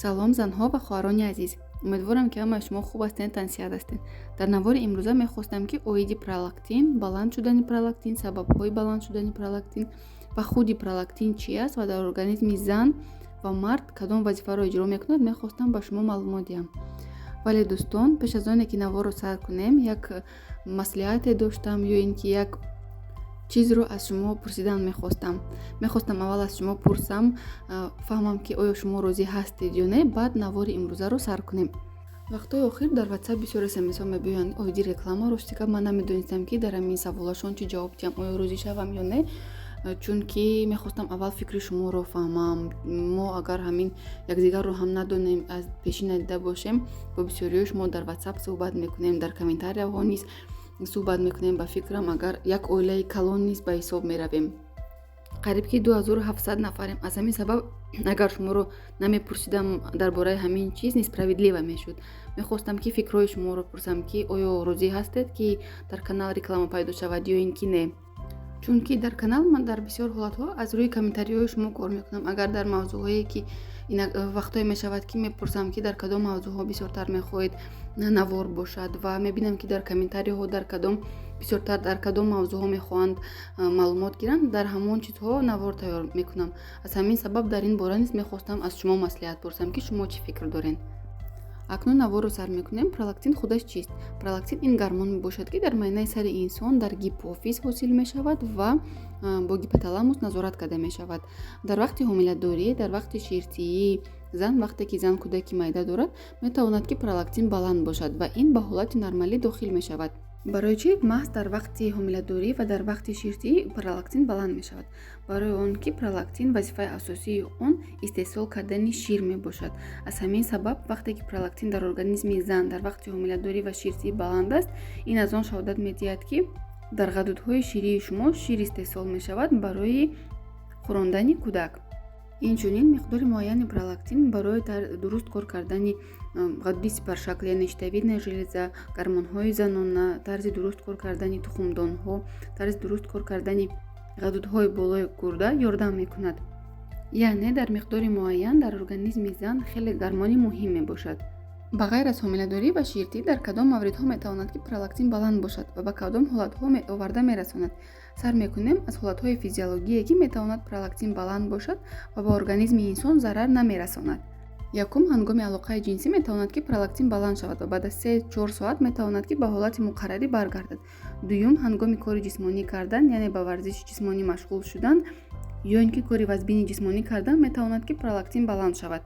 Салом, занҳо ва хоҳарони азиз! Умедворам, ки ҳамаи шумо хуб ҳастед, тансиҳат ҳастед. Дар навори имрӯза мехостам, ки оиди пролактин, баланд шудани пролактин, сабабҳои баланд шудани пролактин ва худи пролактин чи аст ва дар организми зан ва мард кадом вазифаро иҷро мекунад, мехостам ба шумо маълумот диҳам. Вале, дӯстон, пеш аз оне ки наворро сар кунем, як маслиҳате доштам ё ин ки як чизро аз шумо пурсидан мехостам. Мехостам аввал аз шумо пурсам, фаҳмам, ки оё шумо розӣ ҳастед ё не, баъд навори имрӯзаро сар кунем. Вақтҳои охир дар Ватсап бисёр смсҳо мебиёянд оиди реклама. Рости гап, ман намедонистам, ки дар ҳамин саволашон чӣ ҷавоб диҳам, оё розӣ шавам ё не, чунки мехостам аввал фикри шуморо фаҳмам. Мо агар ҳамин якдигарро ҳам надонем, аз пешӣ надида бошем, бо бисёриҳои шумо дар Ватсап суҳбат мекунем, дар комментарияҳо низ суҳбат мекунем. Ба фикрам, агар як оилаи калон низ ба ҳисоб меравем, қариб ки 2700 нафарем. Аз ҳамин сабаб, агар шуморо намепурсидам дар бораи ҳамин чиз, несправедливо мешуд. Мехостам, ки фикрҳои шуморо пурсам, ки оё розӣ ҳастед, ки дар канал реклама пайдо шавад ё ин ки не, чунки дар канал ман дар бисёр ҳолатҳо аз рӯи комментариҳои шумо кор мекунам. Агар дар мавзӯъҳое ки вақтҳое мешавад, ки мепурсам, ки дар кадом мавзӯъҳо бисёртар мехоҳед навор бошад, ва мебинам, ки дар комментариҳо дар кадом бисёртар, дар кадом мавзӯъҳо мехоҳанд маълумот гиранд, дар ҳамон чизҳо навор тайёр мекунам. Аз ҳамин сабаб дар ин бора низ мехостам аз шумо маслиҳат пурсам, ки шумо чӣ фикр доред. Акнун наворро сар мекунем. Пролактин худаш чист? Пролактин ин гормон мебошад, ки дар майнаи сари инсон, дар гипофиз ҳосил мешавад ва бо гипоталамус назорат карда мешавад. Дар вақти ҳомиладорӣ, дар вақти ширдиҳии зан, вақте ки зан кӯдаки майда дорад, метавонад, ки пролактин баланд бошад ва ин ба ҳолати нормалӣ дохил мешавад. Барои чӣ маҳз дар вақти ҳомиладорӣ ва дар вақти ширдиҳӣ пролактин баланд мешавад? Барои он ки пролактин вазифаи асосии он истеҳсол кардани шир мебошад. Аз ҳамин сабаб, вақте ки пролактин дар организми зан дар вақти ҳомиладорӣ ва ширдиҳӣ баланд аст, ин аз он шаҳодат медиҳад, ки дар ғадудҳои ширии шумо шир истеҳсол мешавад барои хӯрондани кӯдак. Инчунин миқдори муайяни пролактин барои дуруст кор кардани ғадуди сипаршакл, яъне щитовидная железа, гормонҳои занона, тарзи дуруст кор кардани тухмдонҳо, тарзи дуруст кор кардани ғадудҳои болои гурда ёрдам мекунад. Яъне дар миқдори муайян дар организми зан хеле гормони муҳим мебошад. Ба ғайр аз ҳомиладорӣ ва ширдиҳӣ, дар кадом мавридҳо метавонад, ки пролактин баланд бошад ва ба кадом ҳолатҳо оварда мерасонад? Сар мекунем аз ҳолатҳои физиологие, ки метавонад пролактин баланд бошад ва ба организми инсон зарар намерасонад. Якум, ҳангоми алоқаи ҷинсӣ метавонад, ки пролактин баланд шавад ва баъд аз 3-4 соат метавонад, ки ба ҳолати муқаррарӣ баргардад. Дуюм, ҳангоми кори ҷисмонӣ кардан, яъне ба варзиши ҷисмонӣ машғул шудан ё ин ки кори вазбини ҷисмонӣ кардан, метавонад, ки пролактин баланд шавад.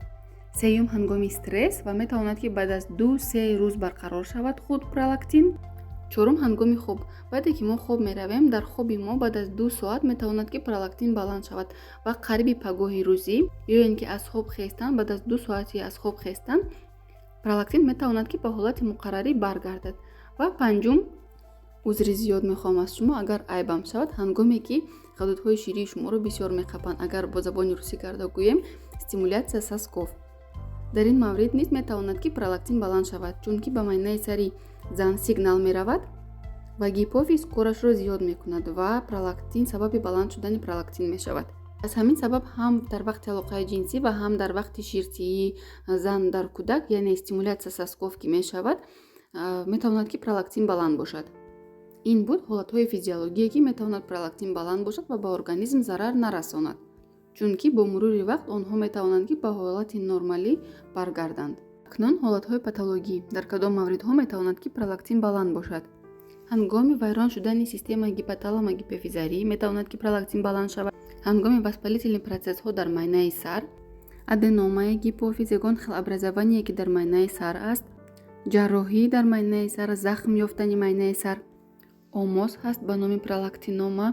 Сеюм, ҳангоми стресс ва метавонад, ки баъд аз 2-3 рӯз барқарор шавад худ пролактин. Чорум, ҳангоми хоб. Баъде ки мо хоб меравем, дар хоби мо баъд аз 2 соат метавонад, ки пролактин баланд шавад ва қариби пагоҳи рӯзӣ ё ин ки аз хоб хестан, баъд аз 2 соати аз хоб хестан, пролактин метавонад, ки ба ҳолати муқаррарӣ баргардад. Ва панҷум, узри зиёд мехоҳам аз шумо, агар айбам шавад, ҳангоме ки ғадудҳои ширии шуморо бисёр меқапанд, агар бо забони русӣ карда гӯем, стимуляция сосков, дар ин маврид низ метавонад, ки пролактин баланд шавад, чунки ба майнаи сари зан сигнал меравад ва гипофиз корашро зиёд мекунад ва пролактин сабаби баланд шудани пролактин мешавад. Аз ҳамин сабаб ҳам дар вақти алоқаи ҷинсӣ ва ҳам дар вақти ширдиҳии зан дар кӯдак, яъне стимуляция сосков ки мешавад, метавонад, ки пролактин баланд бошад. Ин буд ҳолатҳои физиологие, ки метавонад пролактин баланд бошад ва ба организм зарар нарасонад, чунки бо мурури вақт онҳо метавонанд, ки ба ҳолати нормалӣ баргарданд. Акнун ҳолатҳои патологӣ: дар кадом мавридҳо метавонад, ки пролактин баланд бошад? Ҳангоми вайрон шудани системаи гипоталамо гипофизарӣ метавонад, ки пролактин баланд шавад. Ҳангоми воспалительный процессҳо дар майнаи сар, аденомаи гипофиз, ягон хел образование, ки дар майнаи сар аст, ҷарроҳӣ дар майнаи сар, захм ёфтани майнаи сар, омос ҳаст ба номи пролактинома,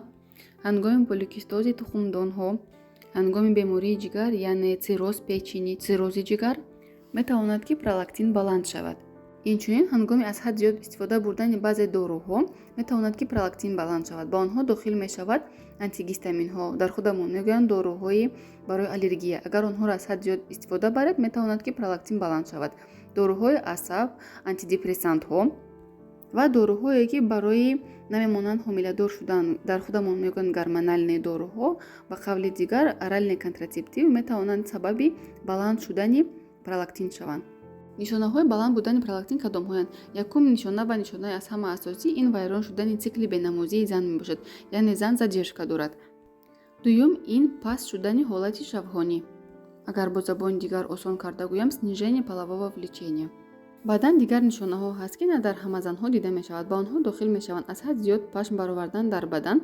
ҳангоми поликистози тухмдонҳо, ҳангоми бемории ҷигар, яъне цирроз печени, циррози ҷигар, метавонад, ки пролактин баланд шавад. Инчунин ҳангоми аз ҳад зиёд истифода бурдани баъзе доруҳо метавонад, ки пролактин баланд шавад. Ба онҳо дохил мешавад антигистаминҳо, дар худамон мегӯянд доруҳои барои аллергия. Агар онҳоро аз ҳад зиёд истифода баред, метавонад, ки пролактин баланд шавад. Доруҳои асаб, антидепрессантҳо ва доруҳое, ки барои намемонанд ҳомиладор шудан, дар худамон мегӯянд гормональные доруҳо, ба қавли дигар оральный контрацептив, метавонанд сабаби баланд шудани пролактин шаванд. пролактин шаванд. Нишонаҳои баланд будани пролактин кадомҳоянд? Якум нишона ва нишонаи аз ҳама асосӣ ин вайрон шудани цикли бенамозии зан мебошад, яъне зан задержка дорад. Дуюм ин паст шудани ҳолати шавҳонӣ, агар бо забони дигар осон карда гӯям, снижение полового влечения. Баъдан дигар нишонаҳо ҳаст, ки на дар ҳама занҳо дида мешавад. Ба онҳо дохил мешаванд аз ҳад зиёд пашм баровардан дар бадан,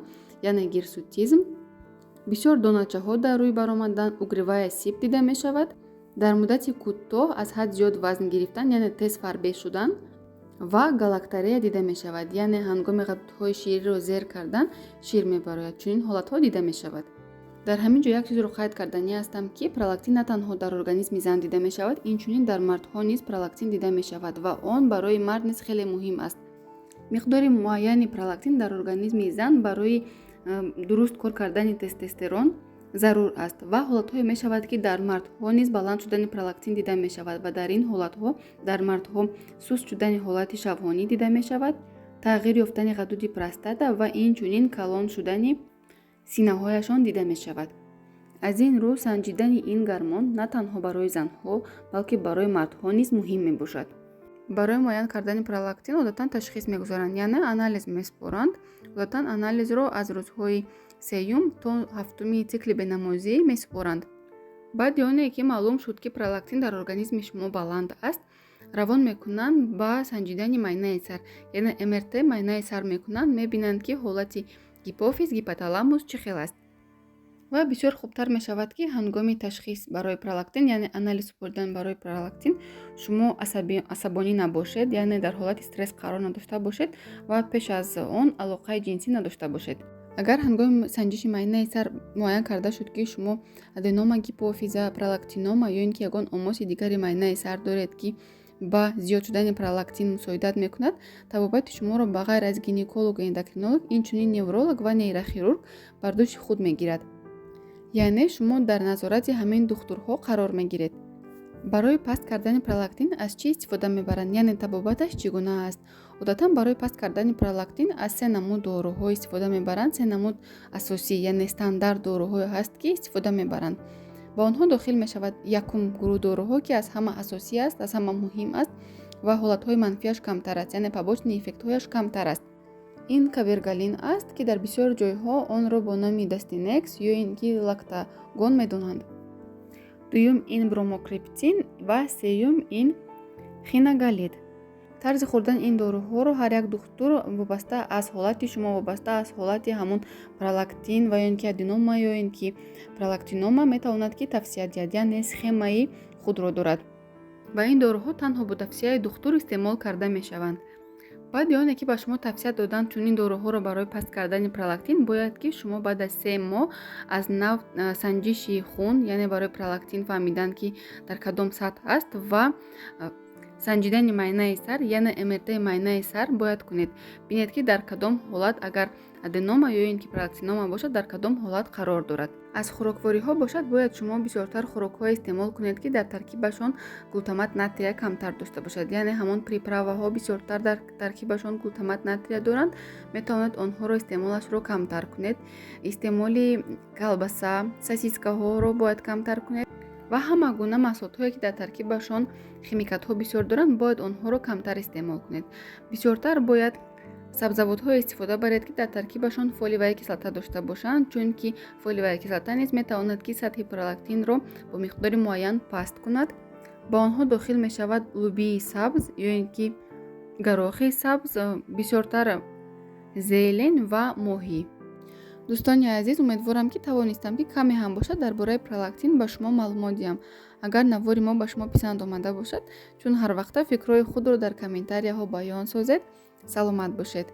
яъне гирсутизм, бисёр доначаҳо дар рӯй баромадан, угревая сыпь дида мешавад, дар муддати кӯтоҳ аз ҳад зиёд вазн гирифтан, яъне тез фарбеҳ шудан, ва галакторея дида мешавад, яъне ҳангоми ғадудҳои шириро зер кардан шир мебарояд. Чунин ҳолатҳо дида мешавад. Дар ҳамин ҷо як чизро қайд карданӣ ҳастам, ки пролактин на танҳо дар организми зан дида мешавад, инчунин дар мардҳо низ пролактин дида мешавад ва он барои мард низ хеле муҳим аст. Миқдори муайяни пролактин дар организми зан барои дуруст кор кардани тестостерон зарур аст ва ҳолатҳое мешавад, ки дар мардҳо низ баланд шудани пролактин дида мешавад ва дар ин ҳолатҳо дар мардҳо суст шудани ҳолати шавҳонӣ дида мешавад, тағйир ёфтани ғадуди простата ва инчунин калон шудани синаҳояшон дида мешавад. Аз ин рӯ санҷидани ин гормон на танҳо барои занҳо, балки барои мардҳо низ муҳим мебошад. Барои муайян кардани пролактин одатан ташхис мегузоранд, яъне анализ месупоранд. Одатан анализро аз рӯзҳои сеюм то ҳафтуми цикли бенамозӣ месупоранд. Баъди оне ки маълум шуд, ки пролактин дар организми шумо баланд аст, равон мекунанд ба санҷидани майнаи сар, яъне МРТ майнаи сар мекунанд, мебинанд, ки ҳолати гипофиз, гипоталамус чӣ хел аст. Ва бисёр хубтар мешавад, ки ҳангоми ташхис барои пролактин, яъне анализ супоридан барои пролактин, шумо асабонӣ набошед, яъне дар ҳолати стресс қарор надошта бошед ва пеш аз он алоқаи ҷинсӣ надошта бошед. Агар ҳангоми санҷиши майнаи сар муайян карда шуд, ки шумо аденома гипофиза, пролактинома ё ин ки ягон омоси дигари майнаи сар доред, ки ба зиёд шудани пролактин мусоидат мекунад, табобати шуморо ба ғайр аз гинекологу эндокринолог инчунин невролог ва нейрохирург бар дӯши худ мегирад, яъне шумо дар назорати ҳамин духтурҳо қарор мегиред. Барои паст кардани пролактин аз чӣ истифода мебаранд, яъне табобаташ чӣ гуна аст? Одатан барои паст кардани пролактин аз се намуд доруҳо истифода мебаранд. Се намуд асосӣ, яъне стандарт доруҳое ҳаст, ки истифода мебаранд. Ба онҳо дохил мешавад якум гурӯҳ доруҳо, ки аз ҳама асосӣ аст, аз ҳама муҳим аст ва ҳолатҳои манфиаш камтар аст, яъне побочный эффектҳояш камтар аст. Ин кабергалин аст, ки дар бисёр ҷойҳо онро бо номи Достинекс ё ин ки Лактагон медонанд. Дуюм ин бромокриптин ва сеюм ин хинагалид. Тарзи хӯрдани ин доруҳоро ҳар як духтур вобаста аз ҳолати шумо, вобаста аз ҳолати ҳамон пролактин ва ё ин ки аденома, ё ин ки пролактинома метавонад, ки тавсия диҳад, яъне схемаи худро дорад ва ин доруҳо танҳо бо тавсияи духтур истеъмол карда мешаванд. Баъди оне ки ба шумо тавсия доданд чунин доруҳоро барои паст кардани пролактин, бояд ки шумо баъд аз 3 моҳ аз нав санҷиши хун, яъне барои пролактин фаҳмидан, ки дар кадом сатҳ аст, ва санҷидани майнаи сар, яъне МРТ майнаи сар бояд кунед. Бинед, ки дар кадом ҳолат, агар аденома ё ин ки пролактинома бошад, дар кадом ҳолат қарор дорад. Аз хӯроквориҳо бошад, бояд шумо бисёртар хӯрокҳое истеъмол кунед, ки дар таркибашон глутамат натрия камтар дошта бошад, яъне ҳамон приправаҳо бисёртар дар таркибашон глутамат натрия доранд, метавонед онҳоро истеъмолашро камтар кунед. Истеъмоли колбаса, сосискаҳоро бояд камтар кунед ва ҳама гуна маҳсулотҳое, ки дар таркибашон химикатҳо бисёр доранд, бояд онҳоро камтар истеъмол кунед. Бисёртар бояд сабзавотҳое истифода баред, ки дар таркибашон фолиевая кислота дошта бошанд, чунки фолиевая кислота низ метавонад, ки сатҳи пролактинро бо миқдори муайян паст кунад. Ба онҳо дохил мешавад лубии сабз ё ин ки горохи сабз, бисёртар зелень ва моҳӣ. Дӯстони азиз, умедворам, ки тавонистам, ки каме ҳам бошад, дар бораи пролактин ба шумо маълумот диҳам. Агар навори мо ба шумо писанд омада бошад, чун ҳар вақта фикрҳои худро дар комментарияҳо баён созед. Саломат бошед.